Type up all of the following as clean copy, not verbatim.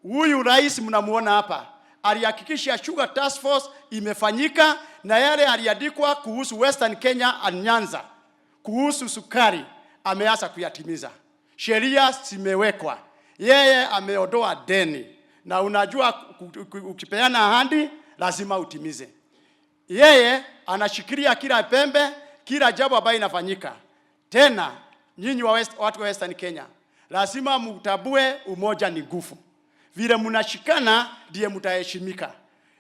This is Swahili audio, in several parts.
Huyu rais mnamuona hapa alihakikisha Sugar Task Force imefanyika na yale aliandikwa kuhusu Western Kenya and Nyanza kuhusu sukari ameanza kuyatimiza. Sheria zimewekwa, yeye ameondoa deni, na unajua ukipeana ahadi lazima utimize. Yeye anashikilia kila pembe, kila jambo ambayo inafanyika. Tena nyinyi watu wa Western Kenya lazima mtambue umoja ni nguvu. Vile mnashikana ndiye mtaheshimika,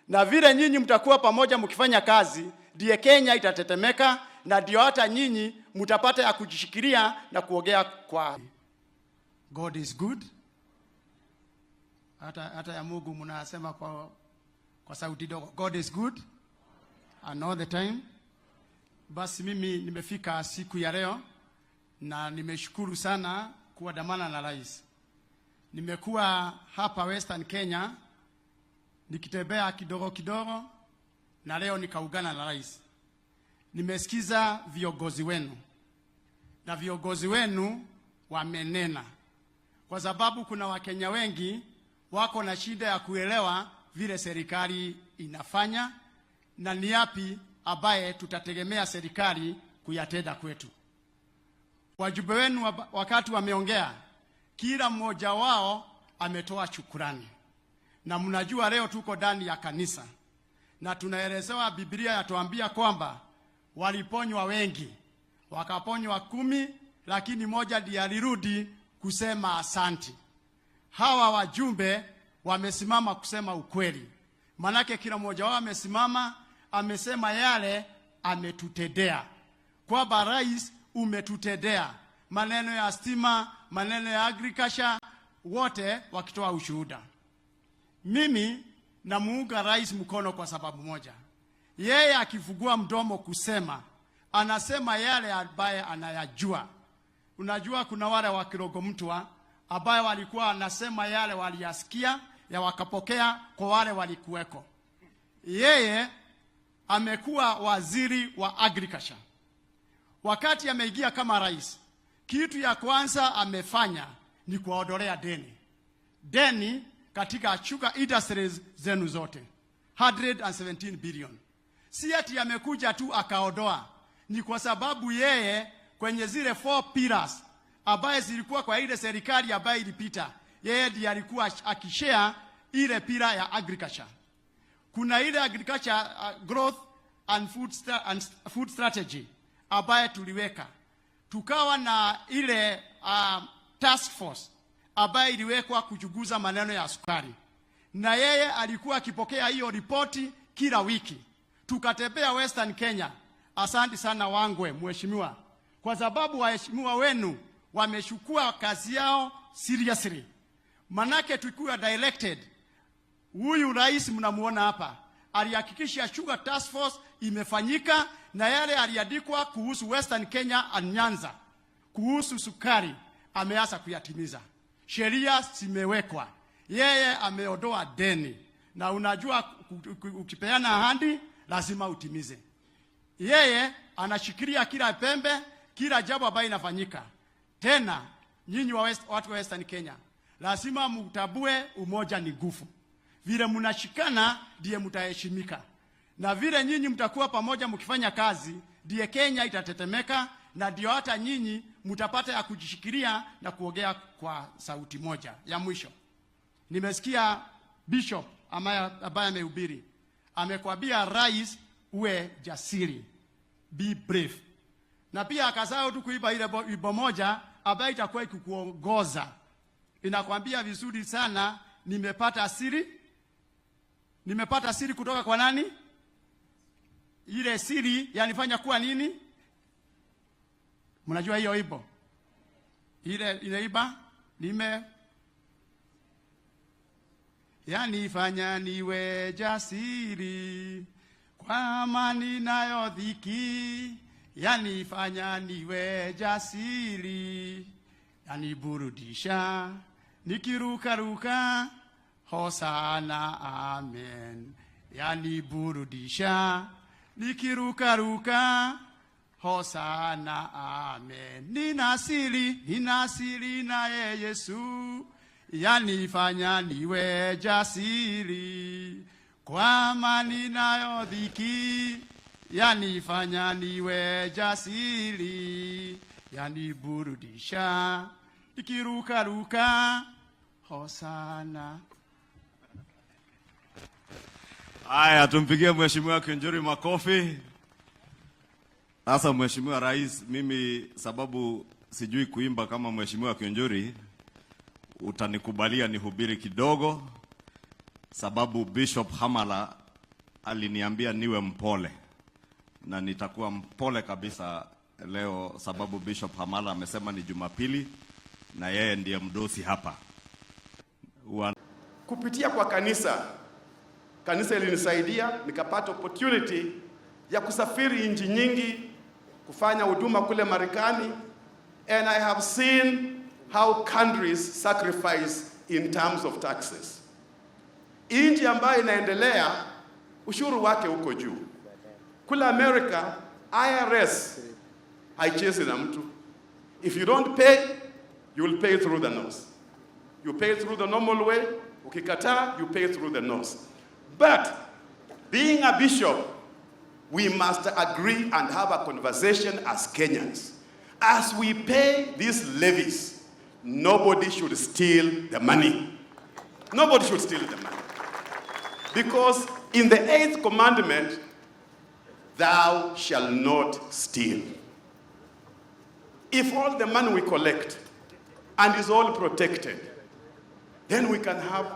na vile nyinyi mtakuwa pamoja mkifanya kazi, ndiye Kenya itatetemeka, na ndio hata nyinyi mtapata ya kujishikilia na kuongea kwa God is good. Hata ya Mungu mnasema kwa sauti dogo, God is good and all the time. Basi mimi nimefika siku ya leo na nimeshukuru sana kuandamana na rais. Nimekuwa hapa Western Kenya nikitembea kidogo kidogo, na leo nikaungana na rais. Nimesikiza viongozi wenu na viongozi wenu wamenena, kwa sababu kuna Wakenya wengi wako na shida ya kuelewa vile serikali inafanya na ni yapi ambaye tutategemea serikali kuyatenda kwetu. Wajumbe wenu wakati wameongea, kila mmoja wao ametoa shukurani, na mnajua leo tuko ndani ya kanisa na tunaelezewa, Biblia yatuambia kwamba waliponywa wengi, wakaponywa 10, lakini moja ndiye alirudi kusema asanti. Hawa wajumbe wamesimama kusema ukweli, manake kila mmoja wao amesimama amesema yale ametutendea, kwamba rais umetutendea maneno ya stima, maneno ya agriculture, wote wakitoa ushuhuda. Mimi namuunga rais mkono kwa sababu moja, yeye akifungua mdomo kusema, anasema yale ambaye anayajua. Unajua kuna wale wa Kirogo Mtwa ambaye walikuwa wanasema yale waliyasikia ya wakapokea kwa wale walikuweko. Yeye amekuwa waziri wa agriculture. Wakati ameingia kama rais, kitu ya kwanza amefanya ni kuwaondolea deni, deni katika sugar industries zenu zote 117 billion. Si ati amekuja tu akaondoa, ni kwa sababu yeye kwenye zile four pillars ambaye zilikuwa kwa ile serikali ambaye ilipita, yeye ndiye alikuwa akishare ile pillar ya agriculture. Kuna ile agriculture growth and food strategy ambaye tuliweka, tukawa na ile task force ambaye iliwekwa kuchunguza maneno ya sukari, na yeye alikuwa akipokea hiyo ripoti kila wiki. Tukatembea Western Kenya. Asante sana Wangwe, mheshimiwa, kwa sababu waheshimiwa wenu wamechukua kazi yao seriously. Manake tukiwa directed, huyu rais mnamuona hapa alihakikisha Sugar Task Force imefanyika na yale aliandikwa kuhusu Western Kenya and Nyanza kuhusu sukari ameanza kuyatimiza. Sheria zimewekwa, yeye ameondoa deni, na unajua ukipeana ahadi lazima utimize. Yeye anashikilia kila pembe, kila jambo ambayo inafanyika. Tena nyinyi watu wa Western Kenya lazima mtambue umoja ni nguvu. Vile mnashikana ndiye mtaheshimika, na vile nyinyi mtakuwa pamoja mkifanya kazi, ndiye Kenya itatetemeka, na ndio hata nyinyi mtapata ya kujishikilia na kuongea kwa sauti moja. Ya mwisho, nimesikia Bishop ambaye amehubiri amekwambia rais, uwe jasiri, be brave, na pia akasahau tu kuimba ile wimbo moja ambayo itakuwa ikikuongoza, inakwambia vizuri sana, nimepata siri, nimepata siri kutoka kwa nani? Ile siri yanifanya kuwa nini? Mnajua hiyo wimbo ile inaiba, nime yanifanya niwe jasiri kwa amani nayo dhiki, yanifanya niwe jasiri, yaniburudisha nikirukaruka, hosana amen, yaniburudisha nikirukaruka, hosana amen. Nina siri, nina siri naye Yesu, Yanifanya niwe jasiri kwa amani nayo dhiki, yanifanya niwe jasiri, yaniburudisha nikirukaruka, hosana. Haya, tumpigie Mheshimiwa Kiunjuri makofi. Sasa Mheshimiwa Rais, mimi sababu sijui kuimba kama Mheshimiwa Kiunjuri, utanikubalia nihubiri kidogo, sababu Bishop Hamala aliniambia niwe mpole na nitakuwa mpole kabisa leo, sababu Bishop Hamala amesema ni Jumapili na yeye ndiye mdosi hapa. Kupitia kwa kanisa, kanisa ilinisaidia nikapata opportunity ya kusafiri nchi nyingi kufanya huduma kule Marekani, and I have seen how countries sacrifice in terms of taxes. Nchi ambayo inaendelea ushuru wake uko juu. Kule America IRS haichezi na mtu. If you don't pay, you will pay through the nose. You pay through the normal way. Ukikataa, you pay through the nose. But being a bishop, we must agree and have a conversation as Kenyans. As we pay these levies, nobody should steal the money. Nobody should steal the money. Because in the eighth commandment, thou shalt not steal. If all the money we collect and is all protected, then we can have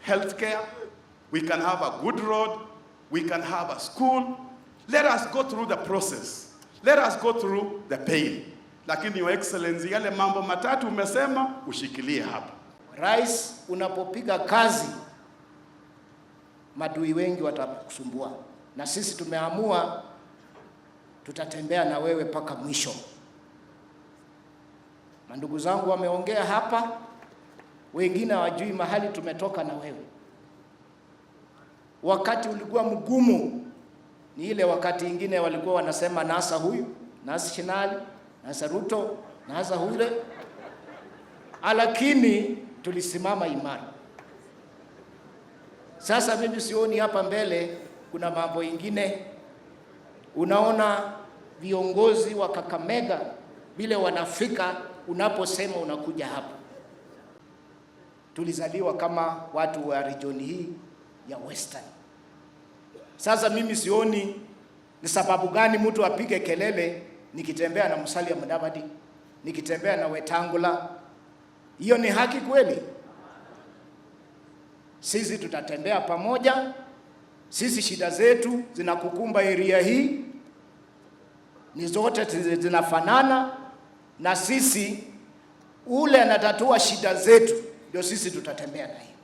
health care, we can have a good road, we can have a school. Let us go through the process. Let us go through the pain. Lakini Your Excellency, yale mambo matatu umesema ushikilie hapa. Rais, unapopiga kazi, madui wengi watakusumbua, na sisi tumeamua tutatembea na wewe mpaka mwisho. Mandugu zangu wameongea hapa, wengine hawajui mahali tumetoka na wewe. Wakati ulikuwa mgumu ni ile wakati ingine walikuwa wanasema NASA huyu, NASA Shinali, NASA Ruto, NASA hule, lakini tulisimama imara. Sasa mimi sioni hapa mbele kuna mambo ingine. Unaona viongozi wa Kakamega vile wanafika unaposema unakuja hapa. Tulizaliwa kama watu wa region hii ya Western. Sasa mimi sioni ni sababu gani mtu apige kelele nikitembea na Musalia Mudavadi, nikitembea na Wetangula. Hiyo ni haki kweli? Sisi tutatembea pamoja. Sisi shida zetu zinakukumba area hii ni zote zinafanana, na sisi ule anatatua shida zetu, ndio sisi tutatembea na hiyo.